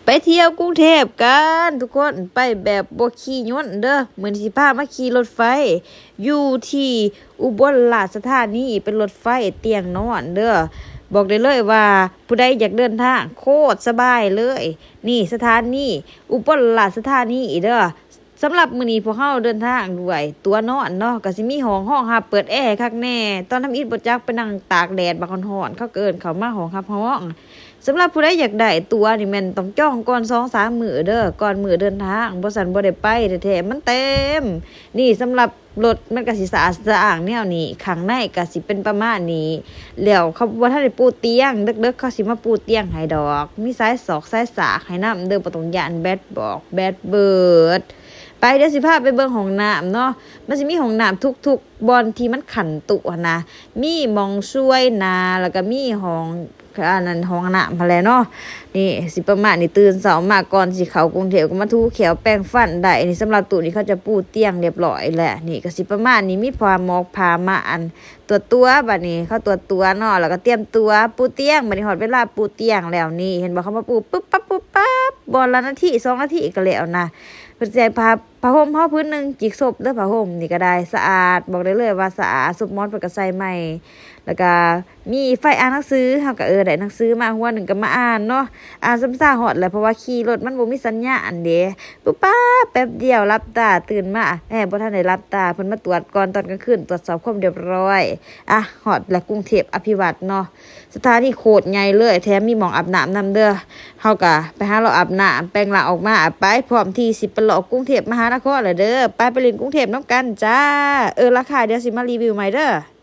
ໄປທ່ຽວກຸງເທບກັນທຸກຄົນ ໄປແບບບໍ່ຂີ່ຍົນເດີ້. ມື້ນີ້ຊິພາມາຂີ່ລົດໄຟ ຢູ່ທີ່ອຸບົນລາຊະທານີ ເປັນລົດໄຟຕຽງນອນເດີ້. ບອກໄດ້ເລີຍວ່າຜູ້ໃດຢາກເດີນທາງໂຄດສະບາຍເລີຍ. ນີ້ສະຖານີອຸບົນລາຊະທານີເດີ້. ສຳລັບມື້ນີ້ພວກເຮົາເດີນທາງດ້ວຍຕົ໋ວນອນເນາະ ກໍຊິມີຫ້ອງຮອງຮັບເປີດແອໃຫ້ຄັກແນ່. ຕອນທຳອິດບໍ່ຈັກໄປນັ່ງຕາກແດດບັກຮ້ອນໆ ເຂົາກໍເອີ້ນເຂົ້າມາຫ້ອງຮັບຮອງ. ສຳລັບຜູ້ໃດຢາກໄດ້ຕົ໋ວນີ້ແມ່ນຕ້ອງຈອງກ່ອນສອງສາມມື້ເດີ້ ກ່ອນມື້ເດີນທາງ ບໍ່ຊັ້ນບໍ່ໄດ້ໄປແທ້ໆ ມັນເຕັມ. ນີ້ສຳລັບລົດມັນກໍຊິສະອາດສະອ້າງແນວນີ້ ຂ້າງໃນກໍຊິເປັນປະມານນີ້. ແລ້ວເຂົາບໍ່ທັນໄດ້ປູຕຽງ ເດິກໆ ເຂົາຊິມາປູຕຽງໃຫ້ດອກ ມີສາຍສອກສາຍສາກໃຫ້ນຳເດີ້ ບໍ່ຕ້ອງຢ້ານແບັດບອກແບັດເບີດ. ໄປ ດຽວຊິພາໄປເບິ່ງຫ້ອງນ້ຳເນາະ ມັນຊິມີຫ້ອງນ້ຳທຸກໆບ່ອນທີ່ມັນຂັ້ນຕຸຫັ້ນນະ ມີໝ່ອງສວຍໜ້າ ແລ້ວກໍມີຫ້ອງ ອັນນັ້ນ ຫ້ອງນ້ຳຫັ້ນແຫຼະເນາະ. ນີ້ຊິປະມານນີ້ ຕື່ນເຊົ້າມາກ່ອນຊິເຂົ້າກຸງເທບກໍມາຖູແຂ້ວແປງຟັນໄດ້. ນີ້ສຳລັບຕູ້ນີ້ເຂົາຈະປູຕຽງຮຽບຮ້ອຍແລ້ວ. ນີ້ກໍຊິປະມານນີ້ ມີຜ້າໝອກຜ້າມ່ານ ຕົວຕົວ ບາດນີ້ເຂົາຕົວຕົວເນາະ ແລ້ວກໍຕຽມຕົວປູຕຽງ. ບາດນີ້ຮອດເວລາປູຕຽງແລ້ວ ນີ້ເຫັນບໍ່ ເຂົາມາປູປຶບປັບປຶບປັບ ບໍ່ລະນາທີສອງນາທີກໍແລ້ວນະ. ເພິ່ນຊິໃຫ້ຜ້າ ຜ້າຫົ່ມເຮົາຜືນໜຶ່ງ ຈິກສົບເດີ້ ຜ້າຫົ່ມນີ້ກໍໄດ້ ສະອາດ ບອກໄດ້ເລີຍວ່າສະອາດ. ສົບໝອນເພິ່ນກໍໃສ່ໃໝ່ ແລ້ວກໍມີໄຟອ່ານໜັງສື ເຮົາກໍ ເອີ ໄດ້ໜັງສືມາຫົວໜຶ່ງກໍມາອ່ານເນາະ. ອ່ານຊຳຊາຮອດແຫຼະ ເພາະວ່າຂີ່ລົດມັນບໍ່ມີສັນຍານເດ້ ປຶບປັບ ແປັບດຽວຫຼັບຕາຕື່ນມາ ແອ ບໍ່ທັນໄດ້ຫຼັບຕາ ເພິ່ນມາຕວດກ່ອນຕອນກາງຄືນ ຕວດສອບຄວາມຮຽບຮ້ອຍ. ອ່ະ ຮອດແລ້ວ ກຸງເທບອະພິວັດເນາະ ສະຖານີໂຄດໃຫຍ່ເລີຍ ແຖມມີໝ່ອງອາບນ້ຳນຳເດີ້. ເຮົາກໍໄປຫາເລາະອາບນ້ຳ ແປງຮ່າງອອກມາ ໄປ ພ້ອມທີ່ຊິໄປເລາະກຸງເທບມະຫານະຄອນແລ້ວເດີ້. ໄປ ໄປຫຼິ້ນກຸງເທບນຳກັນຈ້າ. ເອີ ລາຄາດຽວຊິມາຣີວິວໃໝ່ເດີ້.